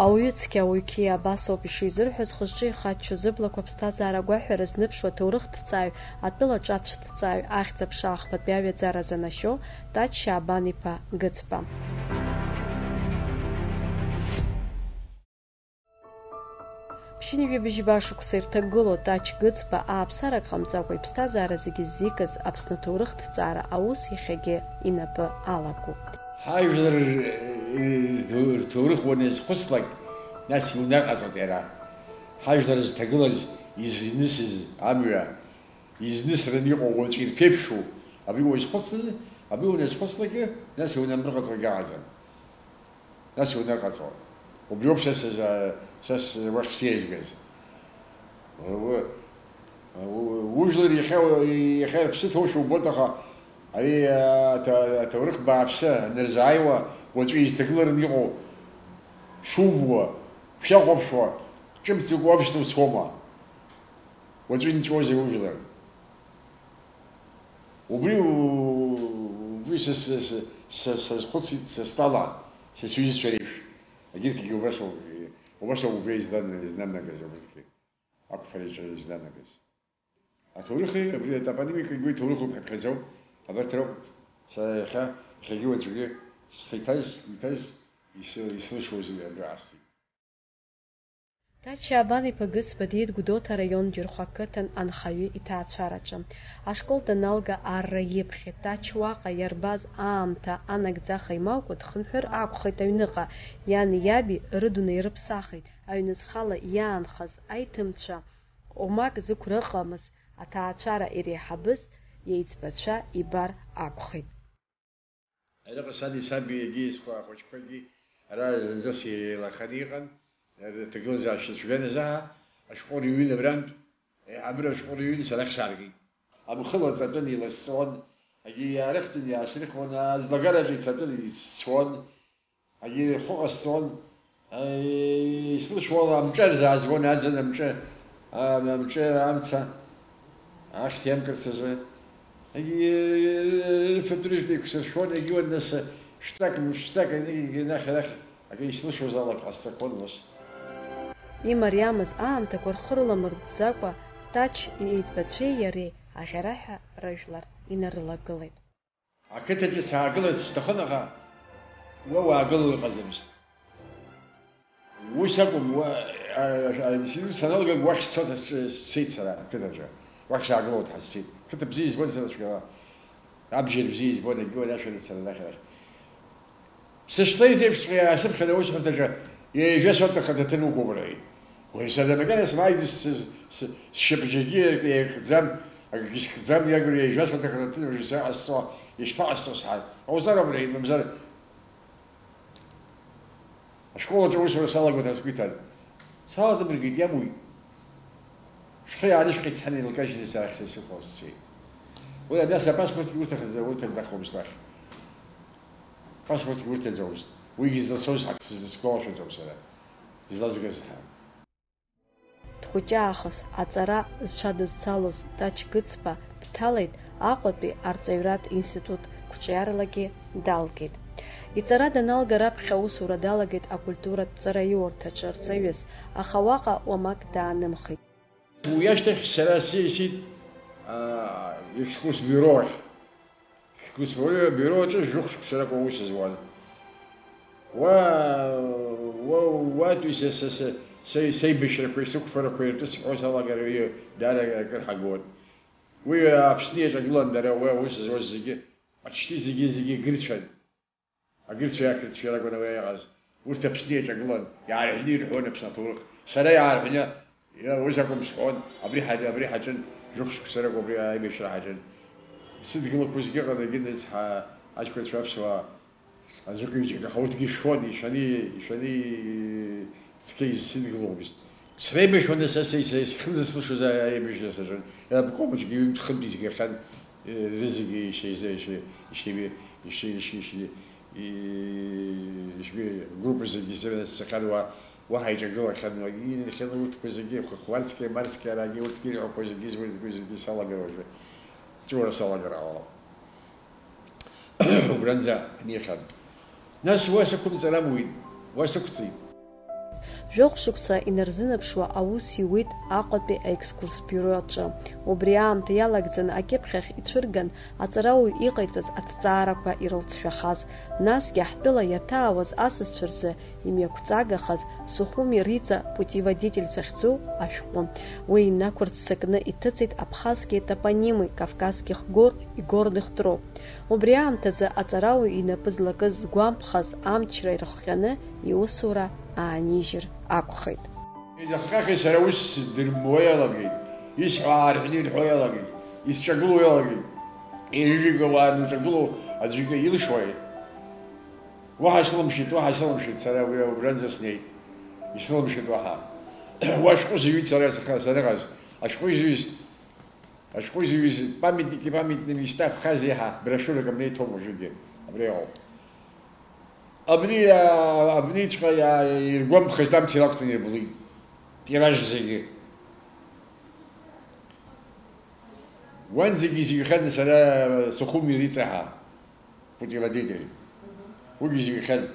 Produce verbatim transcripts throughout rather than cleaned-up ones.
Ауаҩы цқьа, ауаҩ қьиа абас ауп ишизырҳәоз, зхы-зҿы ихаччо, зыблақәа аԥсҭазаара агәаҳәара зныԥшуа, аҭоурыхҭҵааҩ, атәыла ҿацә ҭҵааҩ, ахьӡ-аԥша ахԥатәи аҩаӡаразы анашьоу Тач Шьаабан-иԥа Гыцба. Ԥшьынҩажәи быжьба шықәса ирҭагылоу Тач Гыцба ааԥсарак ҟамҵакәа иԥсҭазаара зегьы ззикыз Аԥсны аҭоурыхҭҵаара аус иахьагьы инапы алакуп. Ҳажәлар, э, рҭоурых уаназхәыцлак, нас иунарҟаҵоит иара. Ҳажәлар зҭагылаз, изнысыз амҩа, изнысран иҟоу уаҵәы ирԥеиԥшу, абри уазхәыцлакгьы, абри уаназхәыцлакгьы, нас иунамырҟаҵо акгьы ыҟаӡам. Нас иунарҟаҵо. Убриоуп са сыза-, са с-, уахь сеизгаз. У-, у-, ужәлар иахьа, иахьа рыԥсы ҭоушәа убоит, аха ари аҭа-, аҭоурых бааԥсы анырзааиуа, уаҵәы изҭагылараны иҟоу шубуа, шәахәаԥшуа, ҿымҭӡакәа уаԥшьҭра уцома? Уаҵәы инҵәозеи ужәлар? Убри, убри са, са, са, са, сазхәыцит са стәала, са сҩызцәа реиԥш. Егьырҭгьы убас ауп, убас ауп убри излан-, изнанагаз убригьы, ақәԥараҿы изнанагаз. Аҭоурыхи абри атопонимикеи игәы иҭоурыхуп ҳәа ԥхьаӡоуп. Абарҭ роуп са иахьа, иахьагьы уаҵәгьы схы иҭаз, иҭаз, исыл-, исылшоз абра ҟасҵеит. Тач Шьаабан-иԥа Гыцба диит Гәдоуҭа араион Џьырхәа ақыҭан анхаҩы иҭаацәараҿы. Ашкол даналга арра иԥхьеит. Тач уаҟа иарбаз аамҭа анагӡаха имамкәа дхынҳәыр акәхеит аҩныҟа. Иани иаби рыдунеи рыԥсахит. Аҩныҵҟала иаанхаз аиҭымцәа омак зықәра ыҟамыз, аҭаацәара иреиҳабыз иеиҵбацәа ибар акәхеит. Аҩныҟа сани саби егьи схәа-, ахәыҷқәагьы ара зынӡас еилаханы иҟан, рҭагылазаашьа цәгьан азаҳа, ашәҟәы рыҩын абрантә, еиҳабыра ашәҟәы рыҩын, сара ахь сааргеит. Амхы лаҵатәын, иласҵон, егьи иаарыхтәын, иаасрыхуан, аӡлагараҿы ицатәын, ицон, егьи рхәы ҟасҵон, исылшоз ала амҿы рзаазгон, аӡын амҿы, а-, амҿы амца. Ахьҭа иамкырц азы, егьи рыфатә-рыжәтә еиқәсыршәон, егьиуан нас шәҵак, мышәҵак, егьи анахь-арахь акы исылшоз ала ҟасҵақәон ус. Имариамыз аамҭақәа рхы рыламыртӡакәа, Тач иеиҵбацәеи иареи аӷьараҳәа рыжәлар инарылагылеит. Ақыҭаҿы саагыларц сҭахын, аха уа уаагыло ыҟаӡамызт. Ус акәым, уа, а, а, аинститут саналга, уахь сцоит, сцеит сара ақыҭаҿы. Уахь саагылоит ҳәа сцеит. Қыҭа бзиа избон сара цәгьала. Абџьар бзиа избон, егьиуан ашәарыцара анахь-арахь. Сышнеиз еиԥшҵәҟьа иаасыԥхьан аусҳәарҭаҿы ҩажәа соҭ ахада ҭын уқәуп рҳәеит. Уажә сара макьана смааиӡацызт, с-, сшьапыџьагьы еиқәӡам, акгьы скӡам, иагыруа ҩажәа соҭ ахада ҭын уажәы сара ҟасҵо, ишԥаҟасҵо сҳәан. Ҟауҵароуп рҳәеит, мамзар. Ашкол аҿы аусура салагоит азгәеиҭан. Саладымыргеит, иамуит. Шәхы иаарышәҟьеит сҳәан, еилкажьны сара ахьҭа сықәлан сцеит. Уи абас апаспортгьы урҭахӡа-, урҭаӡахуамызт ахь. Апаспортгьы урҭаӡомызт. Уигьы злацоз ҳак сызсгәалашәаӡом сара. Излазгаз ҳәа. Дхәыҷы аахыс аҵара зҽадызцалоз Тач Гыцба дҭалеит Аҟәатәи арҵаҩратә институт қәҿиаралагьы далгеит. Иҵара даналга раԥхьа аусура далагеит акультуратә ҵараиурҭаҿы арҵаҩыс, аха уаҟа уамак даанымхеит. Уи ашьҭахь сара сиасит, аа, екскурс биуро ахь. Екскурс биуро аҿы жәохә шықәса ракәын аус зуан. Уа, уа, уатәи са, са, са, са, сеибашьрақәеи сықәԥарақәеи ртәы сҳәо салагар, уи даара акыр ҳагон. Уи Аԥсны иаҿагылан дара, уи аус зуаз зегьы, Аҽшьҭи зегьы, зегьы гырцәан. Агырцәеи ақырҭцәеи ракәын уи иҟаз. Урҭ Аԥсны иаҿагылан, иаарҳәны ирҳәон Аԥсны аҭоурых. Сара иаарҳәны, иа-, ус акәым сҳәон, абри ҳа-, абри ҳаҿын, жәохә шықәса ракәын абри аибашьра ҳаҿын. Сыдгылақәа зегьы ыҟан, егьырҭ ҳа-, аҷкәынцәа аԥсуаа аӡәык-ҩыџьак, аха урҭгьы ишәон, ишәаны, ишәаны цқьа изсыдгыломызт. Среибашьуан, са, са, са, схынӡа сылшоз аибашьра саҿын. Обкомаҿгьы ҩынтә-хынтә изгахьан, э, рызегьы ишеиза-, ише-, ишеибе-, ише-, ише-, ише-, и-, ишбе-, группа зегьы сыманы сцахьан, уа, уаҳа иҿагылахьан, уа, инхьан урҭқәа зегьы, Хә-, Хәарцкиа, Марцкиа, арагьы урҭгьы ирҳәақәо зегьы, урҭқәа зегьы салагар уажәы. Ҵәуара салагар ҟалап. Убранӡа ҳнеихьан. Нас уа сықәымҵар амуит, уа сықәҵит. Жәохә шықәса инарзынаԥшуа аус иуит Аҟәатәи аекскурс биуро аҿы. Убри аамҭа иалагӡаны акьыԥхь ахь ицәырган, аҵарауаҩ иҟаиҵаз аҭҵаарақәа ирылҵшәахаз, насгьы ҳтәыла иаҭаауаз асасцәа рзы имҩақәҵагахаз Сухуми Риҵа путеводитель захьӡу ашәҟәы. Уи инақәырццакны иҭыҵит Абхазские топонимы, Кавказских гор и горных троп. Убри аамҭазы аҵарауаҩ инапы злакыз згәамԥхаз амчра ирыхҟьаны иусура аанижьыр акәхеит. Изахҟьахьеи сара ус сдырмуа иалагеит, исҳәо аарҳәны ирҳәо иалагеит, исҿагылоу иалагеит. Ҩажәаҩык ауаа ануҿагылоу аӡәгьы илшои? Уаҳа сылымшеит, уаҳа сылымшеит, сара уи убранӡа снеит. Исылымшеит уаҳа. Уа ашәҟәы зыҩит сара саха-, саныҟаз. Ашәҟәы изыҩыз, ашәҟәы изыҩыз памятники памятными места Абхазии ҳәа брошиурак абни иҭоуп уажәыгьы. Абри иҟоуп. Абри, а, абниҵәҟьа иа-, иргәамԥхаз амца илакәҵан ирблит. Тираж зегьы. Уан зегьы изыҩхьан сара Сухуми Риҵа ҳәа. Путеводитель. Уигьы зегьы хьан.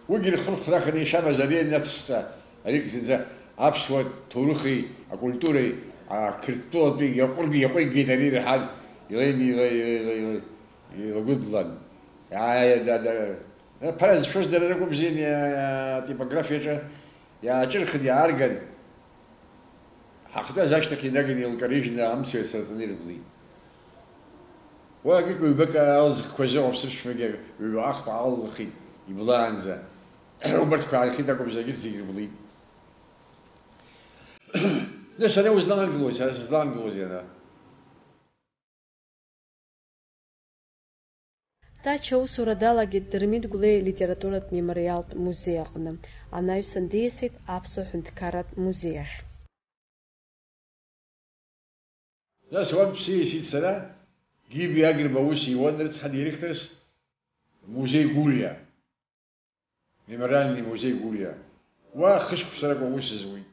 Уигьы рхырхәраханы ишамаз ари анацсҵа, аригь зынӡа аԥсуа ҭоурыхи акультуреи, ақырҭтәылатәи иаҟәыргьы иаҟәигеит ари ираҳан, илеины ила-, ила-, ила-, ила-, илагәыдлан. Иа-, иа-, да-, да-, ԥара зшәоз дара ракәымзи, атипографиаҿы иааҿырхын, иаарган. Ҳахьтәаз ашьҭахь инаганы илкарыжьны амца ҩацраҵаны ирблит. Уа акык-ҩбак алзқәа азыҳәа аԥсыԥшәмагьы ҩбаҟа-хԥаҟа алылхит иблаанӡа. Убарҭқәа аахьеит акәымзар, егьырҭ зегь рблит. Нас ара узлаангылои, сара сызлаангылозеи ара? Ҭач аусура далагеит Дырмит Гәлеи литературатә мемориалтә музеи аҟны, анаҩсан диасит Аԥсуа ҳәынҭқарратә музеи ахь. Нас уантә сиасит сара, Гиви Агрба ус иуан рыцҳа директорс, музеи Гулиа. Мемориальный музеи Гулиа. Уа хышықәса ракәын аус зуит.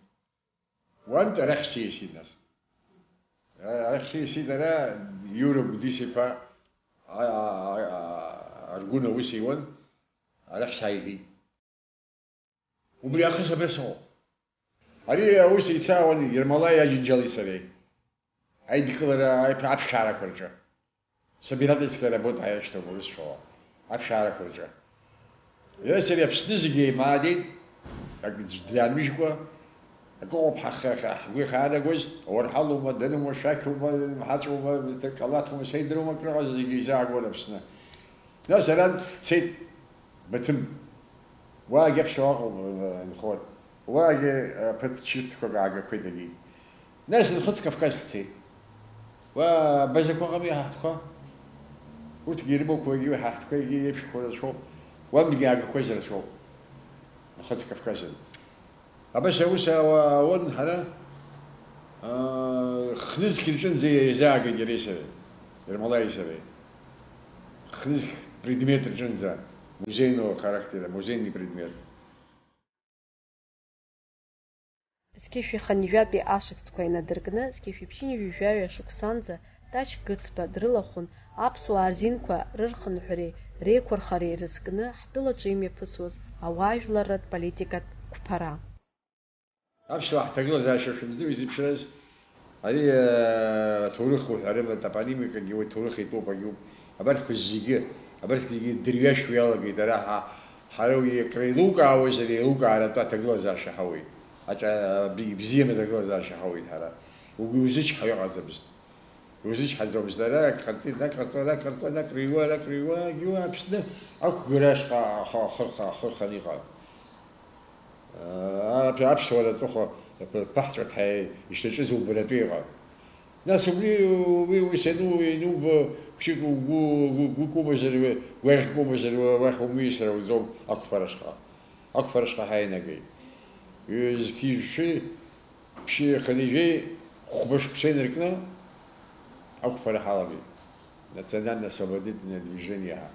Уантә арахь сиасит нас. Арахь сиасит ара, Иура Гәдис-иԥа, а, а, а, а, Аргәын аус иуан, арахь сааигеит. Убри аахыс абра сыҟоуп. Ари аус еицаауан Ермолаи Аџьынџьали сареи. Аидкылара аиԥ-, аԥшаарақәа рҿы. Собирательская работа ҳәа иашьҭоуп урысшәала. Аԥшаарақәа рҿы. Иара сареи Аԥсны зегьы еимаадеит, акы ӡә дранмыжькәа, акы ыҟоуп ҳахы-, ҳгәы иахьаанагоз, ауарҳалума, дынума, шәақьума, мҳаҵәума, ҭакалаҭума, сеидырума, акрыҟаз зегьы еизаагон Аԥсны. Нас арантә ҳцеит Баҭым. Уаагьы аԥсуаа ыҟоуп, э, нхоит. Уаагьы, э, ԥыҭ ҽыҭқәак аагақәеит, агеит. Нас Нхыҵ Кавказ ҳцеит. Уа абазақәа ыҟами ҳаҳҭқәа. Урҭгьы ирымақәагьы уи ҳаҳҭқәа егьи еиԥшқәа рацәоуп. Уантәгьы аагақәаз рацәоуп. Нхыҵ Кавказын. Абас аус ауа-, ауан ҳара, аа, хнызқь рҿынӡа иазаагеит иареи сареи, Ермолаи сареи. Хнызқь предмет рҿынӡа, музейного характера, музейный предмет. Зқьышәи хынҩажәатәи ашықәсқәа инадыркны, зқьышәи ԥшьынҩажәи жәаҩа шықәсанӡа Ҭач Гыцба дрылахәын аԥсуаа рзинқәа рырхынҳәреи реиқәырхареи рызкны ҳтәылаҿы имҩаԥысуаз ауаажәларратә политикатә қәԥара. Аԥсуаа ҳҭагылазаашьа шәымдыруа изеиԥшраз, ари, э, аҭоурых уҳәарым, атопонимикагьы уи ҭоурых итәоуп, агьоуп. Абарҭқәа зегьы, абарҭ зегьы дырҩашьо иалагеит, ара ҳа, ҳара уи акры еилукаауазар, еилукааратәы аҭагылазаашьа ҳауеит. Аҿа-, абри ибзианы аҭагылазаашьа ҳауеит ҳара. Угәы иузычҳауа иҟаӡамызт. Иузычҳаӡомызт, ара ак ҟарҵеит, ак ҟарҵа, ара ак ҟарҵа, ак рыҩуа, ара ак рыҩуа, агьуа Аԥсны ақәгара ашҟа ахы-, ахырха-, ахырханы иҟан. Аԥ-, аԥсуара аҵыхәа ԥаҳҵәаҭа ишьҭаҿыз убаратәы иҟан. Нас убри, уи, ус иану-, ианубо, хәыҷык угәы, угәы, гәык умазар, гәаӷьк умазар, уахь умыҩсыр ауӡом ақәԥара ашҟа. Ақәԥара ашҟа ҳаинагеит. Зқьи жәшәи, ԥшьи хынҩажәи хәба шықәса инаркны ақәԥара ҳалагеит. Национально-освободительное движение ҳәа.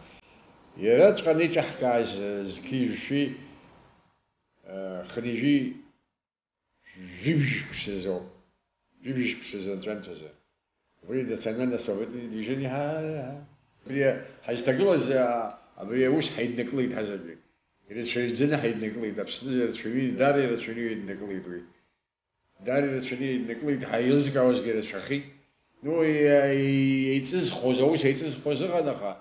Иараҵәҟьаны иҿаҳкааз зқьи жәшәи, э, хынҩажәи жәибжь шықәсазоуп. Жәибжь шықәсазы анҵәамҭазы. Убри национально-освободительное движение ҳа-, ҳа-, ҳа-, абри ҳазҭагылаз, а, абри аус ҳаиднакылеит ҳазегьы. Ирацәаҩӡаны ҳаиднакылеит, Аԥсны ирацәаҩы, даара ирацәаҩны еиднакылеит уи. Даара ирацәаны еиднакылеит, ҳаилызкаауазгьы рацәахеит. Ну, еи-, еи-, еиҵызхуаз, аус еиҵызхуаз ыҟан, аха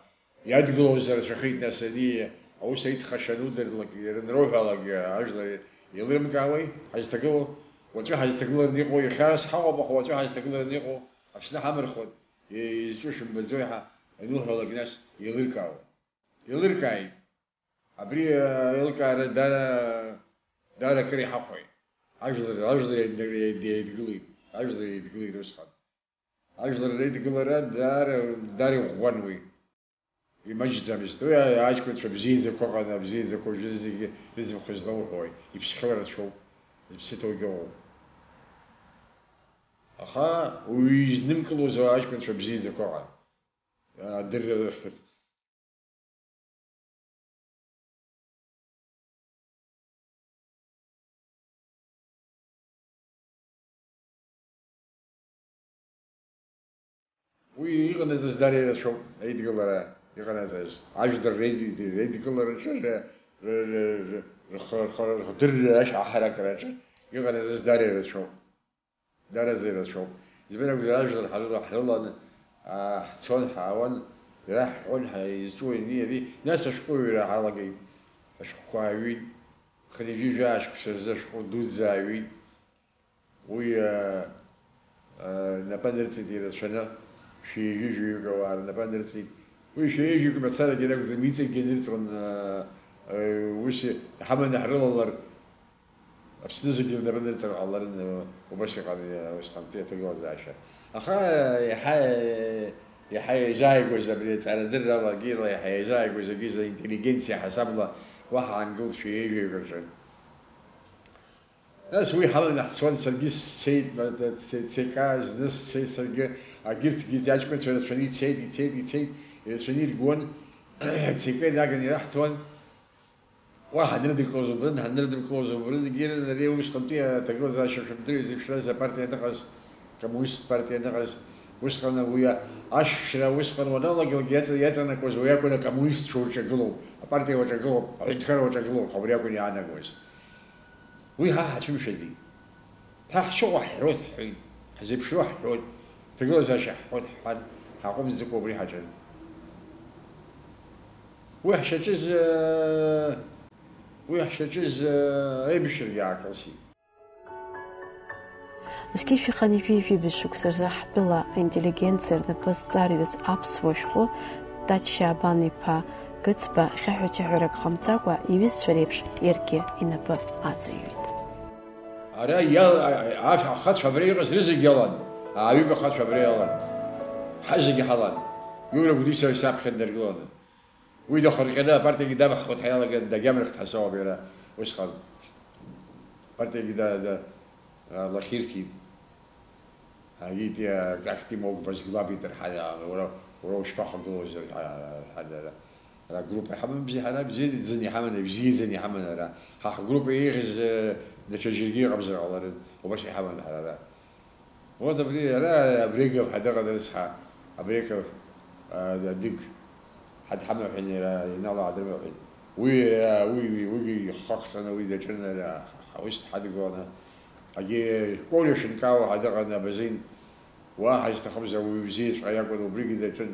иадгылоз рацәахеит, нас, ани аус аиҵхашьа анудырлак, ирынроуҳәалак, ажәлар еилырымкаауеи ҳазҭагылоу? Уаҵәы ҳазҭагылараны иҟоу, иахьа ас ҳаҟоуп, аха уаҵәы ҳазҭагылараны иҟоу, Аԥсны ҳамырхуан, изҿу шәымбаӡои ҳәа ануҳәалак, нас еилыркаауа. Еилыркааит. Абри, а, аилкаара даара, даара акыр иҳахәеит. Ажәлар, ажәлар еиднар-, еид-, еидгылеит. Ажәлар еидгылеит усҟан. Ажәлар реидгылара даара, даара иӷәӷәан уи. Имаҷӡамызт. Уи а-, аҷкәынцәа бзиаӡақәа ыҟан, абзиаӡақәа уажәы зегьы рыӡбахә злауҳәои, иԥсхьоу рацәоуп, зыԥсы ҭоугьы ыҟоуп. Аха уи изнымкылоз аҷкәынцәа бзиаӡақәа ыҟан. Адырра Уи иҟанаҵаз даара ирацәоуп, аидгылара иҟанаҵаз. Ажәлар реид-, реидгылараҿы, р-, р-, р-, р-, рхы, рхы, рхдырра ашьаҳаракраҿы иҟанаҵаз даара ирацәоуп. Дараӡа ирацәоуп. Избан акәзар, ажәлар ҳарыла-, ҳрылан, аа, ҳцон, ҳаауан, ираҳҳәон, ҳа-, изҿу ани, ари, нас ашәҟәыҩҩра ҳалагеит. Ашәҟәқәа ааҩит. Хынҩажәи жәаа шықәса рзы ашәҟәы дуӡӡа ааҩит. Уи, аа, аа, напы анырҵеит ирацәаны, шәи-ҩажәаҩык ауаа рнапы анырҵеит. Уи шәи-ҩажәаҩык мацарагьы ракәӡам, иҵегьгьы анырҵон, аа, аа, ус иҳаманы ҳрылалар, Аԥсны зегьы рнапы нырҵар ҟаларын, убас иҟан, усҟантәи аҭагылазаашьа. Аха иаҳа, иаҳа еизааигәаз абри аҵарадырра алагьы, иаҳа еизааигәаз агьыза интеллигенциа ҳасабла уаҳа аангылт шәи-ҩажәаҩык рҿы. Нас уи ҳаманы ҳцон, саргьы сцеит, ма-, ма-, ц-, ЦК зны сцеит саргьы, агьырҭгьы аҷкәынцәа рацәаны ицеит, ицеит, ицеит, ирацәаны иргон, ЦК инаганы ираҳҭон. Уа ҳанрыдыркылоз убрын, ҳанрыдыркылоз убрын, егьирҭ ари усҟантәи аҭагылазаашьа шәымдыруеи зеиԥшраз апартиа аныҟаз, коммунист партиа аныҟаз, усҟан уи ашшра усҟан уаналагалак иаҵа-, иаҵанакуаз уи акәын, акоммунистцәа уаҿагылоуп, апартиа уаҿагылоуп, аҳәынҭқарра уаҿагылоуп ҳәа убри акәын иаанагауаз. Уи ҳа ҳацәымшәаӡеит. Ҳа ҳшыҟоу ҳҳәоит, ҳҳәеит, ҳзеиԥшроу ҳҳәоит, ҳҭагылазаашьа ҳҳәоит, ҳҳәан, ҳаҟәымҵӡакәа убри ҳаҿын. Уи ҳшаҿыз, уи ҳшаҿыз, аибашьрагьы аакылсит. Зқьышә иханы ҩажәи жәибжь шықәса рзы ҳтәыла аинтеллигенциа рнапы зҵарҩыз аԥсуа шәҟәы Тач Шьаабан-иԥа Гыцба хьаҳәа-чаҳәарак ҟамҵакәа иҩызцәа реиԥш иаргьы инапы аҵаҩит. Ара иал-, а-, а-, ахацәа абра иҟаз рызегь иалан, ааҩык ахацәа абра иалан. Ҳазегьы ҳалан. Иура Гәдиса исаԥхьа днаргыланы. Уи дахырҟьаны апартиагьы дамаҳхуеит ҳәа иалаган, дагьамырхт ҳәа соуп иара усҟан. Апартиагьы да-, да-, а, лахьирҭеит. Агьеит, а, Кахти Мог возглавит, ҳа-, а, уара, уара ушԥахагылоузеи, ҳа-, ҳа-, ҳа-, ара агруппа иҳамамзи ҳара, бзиа ӡын иҳаман, ибзиаӡаны иҳаман ара. Ҳа ҳгруппа еиӷьыз, э, даҽа џьаргьы иҟамзар ҟаларын, убас иҳаман ҳара ара. Вот абри, ара Абреков ҳәа дыҟан, рыцҳа, Абреков, а, адыг, ҳадҳамаҳәан иара, иналаадырмаҳәеит. Уи, а, уи, уи, уигьы ихы ақәҵаны уи даҿын, ара, ҳаус дҳадгыланы. Агьи Коля Шьынкауа ҳәа дыҟан, абазин, уаҳа изҭахымзар, уаҩ бзиаҵәҟьа иакәын, убригьы даҿын.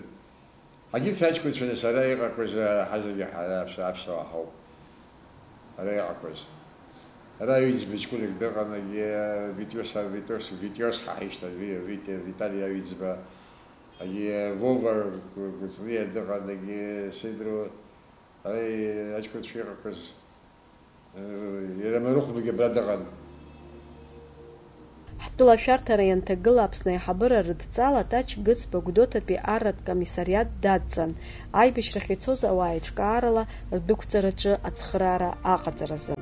Ҳагьырҭ аҷкәынцәа нас ара иҟақәаз, ҳазегьы ҳара аԥсуа, аԥсуаа ҳауп. Ара иҟақәаз. Ара аҩӡба ҷкәынак дыҟан, егьи Витиос, Витиос, Витиос ҳа ҳишьҭан, Ви-, Витиа, Витали аҩӡба, егьи Вова Гәыҵниа дыҟан, егьи Сидоро, ара аҷкәынцәа иҟақәаз. Иара Марыхәбагьы абра дыҟан. Ҳтәыла ашәарҭара ианҭагыла Аԥсны аиҳабыра рыдҵала Тач Гыцба Гәдоуҭатәи арратә комиссариат дадҵан, аибашьрахь ицоз ауаа еиҿкаарала рдәықәҵараҿы ацхыраара аҟаҵаразы.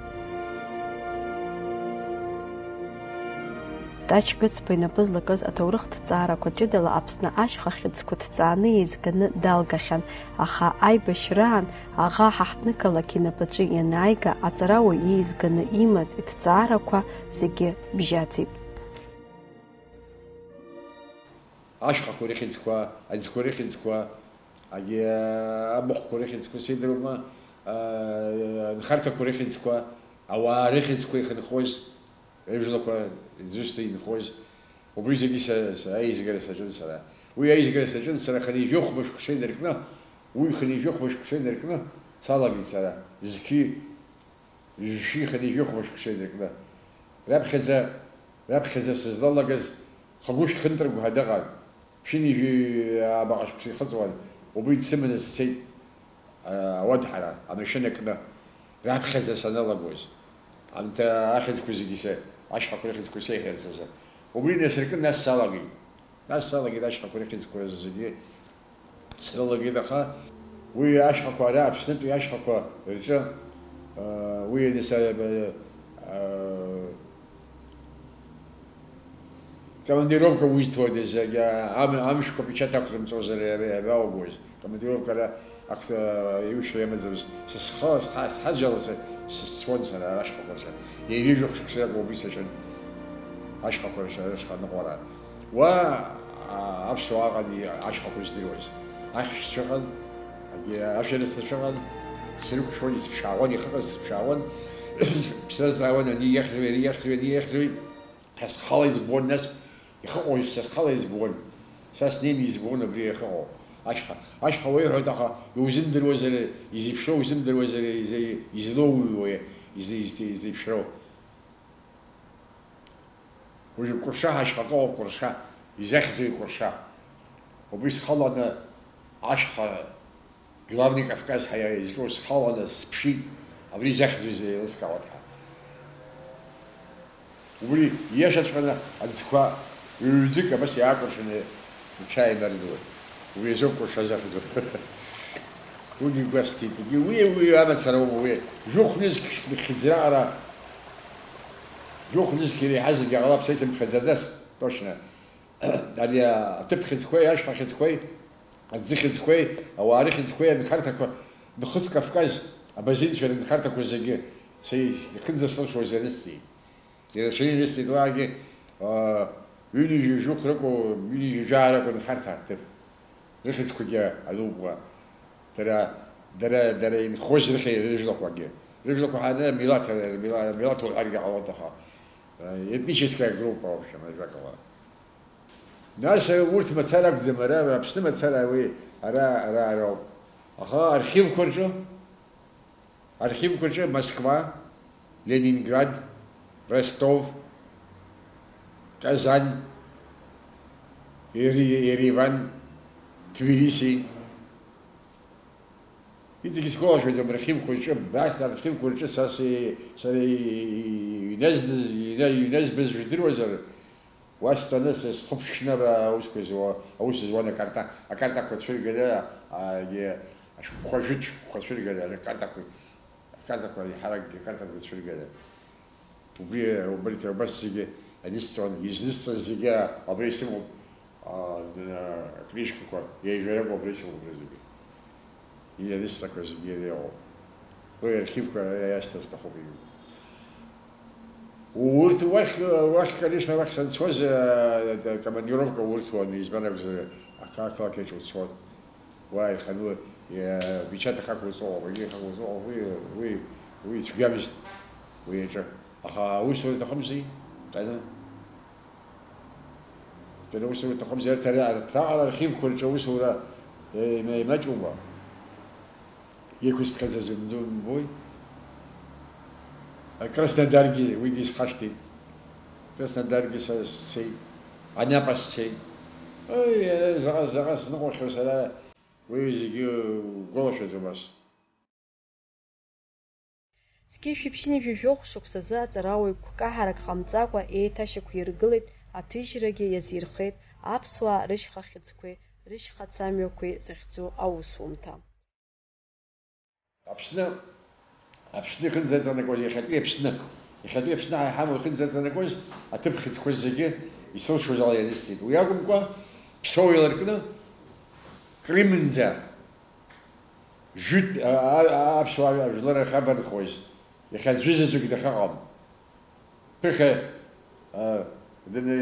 Тач Гыцба инапы злакыз аҭоурыхҭҵаарақәа ҷыдала Аԥсны ашьха хьыӡқәа ҭҵааны еизганы далгахьан, аха аибашьраан аӷа ҳаҳҭнықалақь инапаҿы ианааига, аҵарауаҩ иеизганы имаз иҭҵаарақәа зегьы бжьаӡит. Ашьхақәа рыхьӡқәа, аӡқәа рыхьӡқәа, агьи абыхәқәа рыхьӡқәа сеидыруама, Анхарҭақәа рыхьӡқәа, ауаа рыхьӡқәа ихынҳәуаз, ижәлақәа, изусҭа инхоз, убри зегьы са, са аизгара саҿын сара. Уи аизгара саҿын сара хынҩажәи хәба шықәса инаркны, уи хынҩажәи хәба шықәса инаркны салагеит сара, зқьи, жәшәи хынҩажәи хәба шықәса инаркны. Раԥхьаӡа, раԥхьаӡа сызлалагаз Хагәышь Хынтрыгә ҳәа дыҟан. Ԥшьынҩажәи абаҟа шықәса ихыҵуан, убри дсыманы сцеит, а, ауадаҳара, амашьына кны, раԥхьаӡа саналагоз. Анҭ ахьӡқәа зегьы са, ашьхақәа рыхьӡқәа сеиҳәарц азы. Убри инасыркын, нас салагеит. Нас салагеит ашьхақәа рыхьӡқәа зегьы срылагеит, аха уи ашьхақәа, ара Аԥснытәи ашьхақәа рҿы, а, уи ианыс-, а, а, Командировка узҭоит, зегь, а, ам-, амшқәа печать ақәрымҵозар иара иабаубоз. Командировка ара ак-, а, иушьа иамаӡамызт. Са схала сха-, схаџьала са сызцон сара ашьхақәа рҿы. Ҩажәи жәохә шықәса ракәын убри саҿын. Ашьхақәа рҿы, ашьха аныҟәара. Уа, а, аԥсуаа ыҟан и-, ашьхақәа здыруаз. Ахьшьцәа ыҟан, агьи ашәарыцацәа ыҟан, срықәшәон, исыԥшаауан, ихыҟаз сыԥшаауан, срызҵаауан, ани иахьӡуи, ани иахьӡуи, ани иахьӡуи. Са схала избон, нас, ихыҟоу са схала избон. Са снеины избон абри иахыҟоу ашьха. Ашьха уеиҳәоит, аха иузымдыруазар, изеиԥшроу узымдыруазар, изы-, излоуҩуа, изы-, изы-, изеиԥшроу. Уажәы Кәырша ҳашьха ыҟоуп, Кәырша, изахьӡуи Кәырша? Убри схаланы ашьха Главный Кавказ ҳәа изҿу схаланы сыԥшит, абри изахьӡуи еилыскаауеит ҳәа. Убри ииашаҵәҟьаны аӡқәа ҩ-ҩӡык абас иаакәыршаны рҽааимардуеит. Убри азоуп Кәырша захьӡу. Уигьы гәасҭеит, егьи уи, уи амацара аума, уи жәохә нызқь хьӡраҟара, жәохә нызқь иреиҳазаргьы ҟалап, са исымԥхьаӡаӡац, точно. Ари аҭыԥ хьыӡқәеи, ашьха хьыӡқәеи, аӡы хьыӡқәеи, ауаа рыхьӡқәеи, анхарҭақәа, Нхыҵ Кавказ абазинцәа рынхарҭақәа зегьы са ихынӡасылшоз ианысҵеит. Ирацәаҩны ирысҭеит уаагьы, аа, ҩынҩажәи жәохә ракәу, ҩынҩажәи жәаа ракәу нхарҭа аҭыԥ. Рыхьӡқәагьы анубуа, дара, дара, дара инхоз рыхьи рыжәлақәагьы. Рыжәлақәа ҳәаны милаҭ, мила-, милаҭ уҳәаргьы ҟалоит, аха, э, этническая группа, в общем, ажәакала. Нас, э, урҭ мацара акәӡам, ара Аԥсны мацара уи, ара, ара, ара ауп. Аха архивқәа рҿы, Архивқәа рҿы Москва, Ленинград, Ростов, Казань, Ери-, Ереван, Тбилиси. Иҵегьы сгәалашәоит архивқәа рҿы, абарҭ архивқәа рҿы са си-, сара и-, и-, иҩназ-, иҩна-, иҩназбаз жәдыруазар, Уа стәаны сызхәыԥшны аусқәа зуа, аус зуан акарта, акартақәа цәырганы, а, егьи ашәҟәқәа, жәытә шәҟәқәа цәырганы, акартақәа, акартақәа, еиҳаракгьы акартақәа цәырганы. Убри, убарҭ, убас зегьы анысҵон, изнысҵаз зегьы абра исымоуп, а, а, акнижкақәа, еиҳарак убра исымоуп зегьы. Ианысҵақәа зегьы иара иоуп. Уи архивқәа иасҭар сҭахуп иҩны. Урҭ уахь, уахь, конечно, уахь санцоз, э, командировка урҭон, избан акәзар, аха ақалақь аҿы уцон. Уа иханы, э, печать ахақәуҵо, уигьы ахақәуҵо, уи, уи, уи цәгьамызт уи аҿы. Аха аусура аҭахымзи, ҟаны. Дара усура аҭахымзи, арҭ ара-, арҭ раҟара архивқәа рҿы аусура, э, има-, имаҷума? Иқәысԥхьаӡаз умдо-, умбои? Краснодаргьы уигьы исхашҭит. Краснодаргьы са сцеит, Анапа сцеит. Ой, э, заҟа, заҟа сныҟәахьоу сара, уи зегьы угәалашәаӡом ас. Зқьи жәшәи ԥшьынҩажәи жәохә шықәсазы аҵарауаҩ гәкаҳарак ҟамҵакәа еиҭашьақәиргылеит, аҭыжьрагьы иазирхеит аԥсуаа рышьха хьыӡқәеи рышьхацамҩақәеи захьӡу аусумҭа. Аԥсны, Аԥсны ихынӡаҵанакуаз, иахьатәи Аԥсны, иахьатәи Аԥсны ҳа иҳамоу ихынӡаҵанакуаз аҭыԥ хьыӡқәа зегьы исылшоз ала ианысҵеит. Уи акәымкәа, Ԥсоу еиларкны Крымынӡа Жәытә, а, а, аԥсуаа жәлар ахьабанхоз, иахьа аӡәызаҵәык дахьыҟам. Ԥыхьа, а, даны,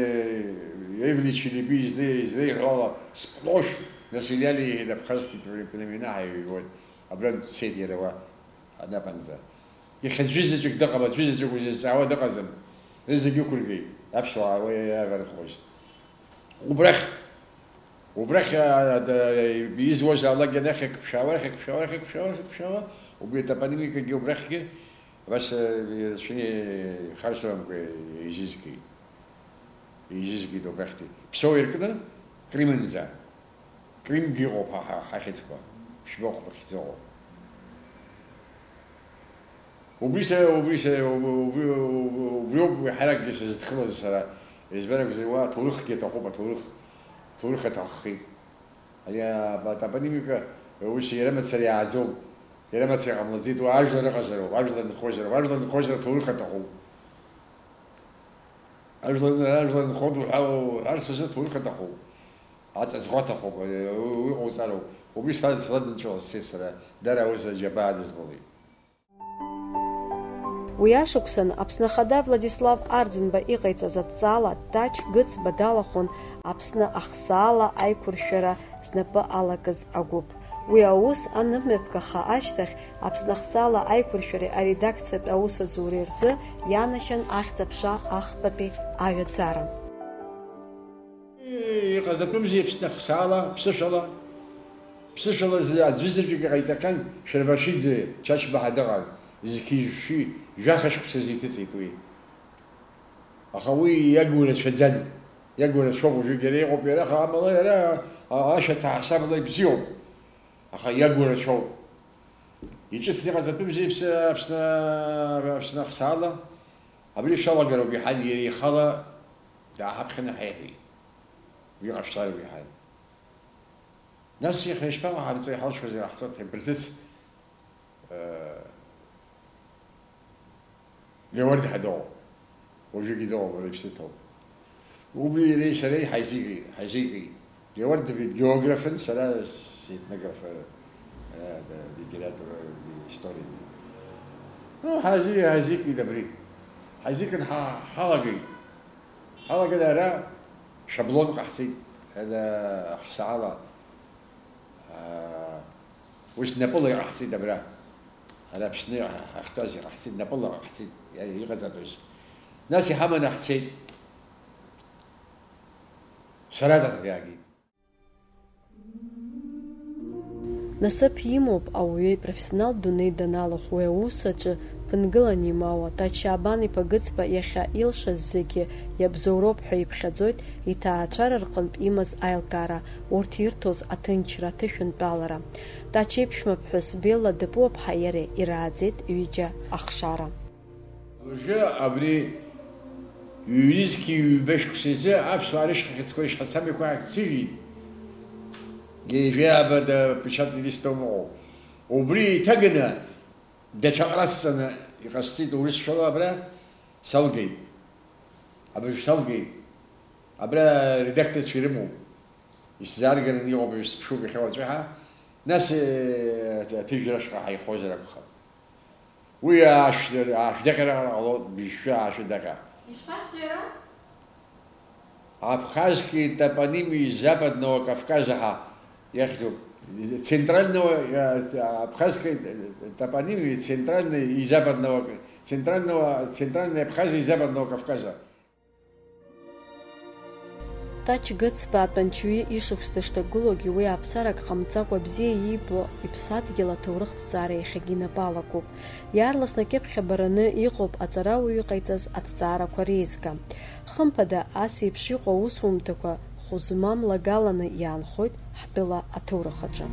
Евлич Леби изле-, излеиҳәо ала, сплошь населяли абхазские племена ҳаҩуеит. Абра дцеит иара уа. Анапанӡа. Иахьа аӡәы заҵәык дыҟам, аӡәы заҵәык узызҵаауа дыҟаӡам. Зегьы ықәыргеит, аԥсуаа уи иаварыхуаз. Убрахь, убрахь, а, да, изуаз алагьы анахь иақәԥшаауа, иахьақәԥшаауа, иахьақәԥшаауа, иахьақәԥшаауа, убри атопонимикагьы убрахьгьы, абас, а, ирацәаны ихарсаламкәа еизызгеит. Еизызгеит убрахьтәи. Ԥсоу иркны, Кримынӡа. Кримгьы ыҟоуп ҳа, ҳа, ҳахьӡқәа, шәбахә быхьӡ ыҟоуп. Убри са, убри са, убри, убри, убриоуп уи ҳаракгьы сызыдхалаз сара, избан акәзар, уа аҭоурыхгьы аҭахуп, аҭоурых, аҭоурых аҭаххеит. Ари атопонимика ус иара мацара иааӡоуп, иара мацара иҟамлаӡеит, уа ажәлар ыҟазароуп, ажәлар нхозароуп, ажәлар нхозар аҭоурых аҭахуп. Ажәлар, ажәлар нхон уҳәа-, уҳәарц азы аҭоурых аҭахуп. Аҵаӡӷәа аҭахуп, уи, уи ҟауҵароуп. Убри сла-, сладнацәала сцеит сара, дара аус аџьабаа адызбалеит. Уи ашықәсан Аԥсны Ахада Владислав Арӡынба иҟаиҵаз адҵала Ҭач Гыцба далахәын Аԥсны ахсаала аиқәыршәара знапы алакыз агәыԥ. Уи аус анымҩаԥгаха ашьҭахь, Аԥсны ахсаала аиқәыршәареи аредакциатә аусаҵуреи рзы ианашьан ахьӡ-аԥша ахԥатәи аҩаӡара. Иҟаҵатәымзи Аԥсны ахсаала, ԥсышәала? Ԥсышәала зы-, аӡәызаҵәык иҟаиҵахьан, Шервашиӡе, Чачба ҳәа дыҟан, зқьи жәшәи жәаха шықәсазы иҭыҵит уи. Аха уи иагу рацәаӡан, иагу рацәоуп уажәыгь иара иҟоуп иара, аха амала иара, а, ашьаҭа ҳасабала ибзиоуп, аха иагу рацәоуп. Иҿыцны иҟаҵатәымзи Аԥсны, Аԥсны, Аԥсны ахсаала? Абри шәалагароуп иҳәан, иара ихала дааҳаԥхьаны ҳаиҳәеит. Уи ҟашәҵароуп иҳәан. Нас иахьа ишԥаҟаҳамҵои, иҳалшозеи ҟаҳҵоит, ҳаибарҭыц, э, Леуард ҳәа дыҟоуп. Уажәыгьы дыҟоуп, уара иԥсы ҭоуп. Убри иареи сареи ҳаизигеит, ҳаизигеит. Леуард Давид географын, сара сетнограф, э, да, литература, история. Ну, ҳаизи-, ҳаизикит абри. Ҳаизикын ҳа-, ҳалагеит. Ҳалаган ара шаблон ҟаҳҵеит, ара ҳсаала. Аа, ус напыла иҟаҳҵеит абра. Ара Аԥсны ҳахьтәаз иҟаҳҵеит, напыла ҟаҳҵеит, иа-, иҟаҵатәыз. Нас иҳаманы ҳцеит. Сара даҟьагеит. Насыԥ имоуп ауаҩы ипрофессионалтә дунеи даналахә уи аус аҿы ԥынгылан имоуа. Ҭач Шьаабан-иԥа Гыцба иахьа илшаз зегьы иабзоуроуп ҳәа иԥхьаӡоит иҭаацәара рҟынтә имаз аилкаара, урҭ ирҭоз аҭынчра, аҭышәынтәалара. Ҭач иԥшәмаԥҳәыс Белла Дапуаԥҳа иареи ирааӡеит ҩыџьа ахшара. Уажәы абри ҩ-, ҩнызқьи ҩба шықәса изы аԥсуаа рышьхахьыӡқәа ишҳацамҩақәа ахьӡырҩит. Ежәеиаба да печатный листом ыҟоуп. Убри еиҭаганы даҽаҟара сҵаны иҟасҵеит урысшәала абра салгеит. Абыржә салгеит. Абра редакторцәа ирымоуп. Исзааргараны иҟоуп, исыԥшуп иахьа уаҵәы ҳәа. Нас, э, аҭыжьра ашҟа ҳаихозар акәхап. Уи аашә-, аашәдаҟьара ҟалоит, быжьшәа аашәдаҟьа. Ишԥахьӡу иара? Абхазские топонимии Западного Кавказа ҳәа иахьӡуп. Центрального, э, абхазской топонимии центральной и западного, центрального, центральной Абхазии и Западного Кавказа. Ҭач Гыцба атәанчаҩы ишықәс дышҭагылоугьы уи аԥсарак ҟамҵакәа бзиа иибо иԥсадгьыл аҭоурыхҭҵаара иахьагьы инапы алакуп. Иаарласны акьыԥхь абараны иҟоуп аҵарауаҩы иҟаиҵаз аҭҵаарақәа реизга. Хымԥада, ас еиԥш иҟоу аусумҭақәа хәы змам лагаланы иаанхоит ҳтәыла аҭоурых аҿы.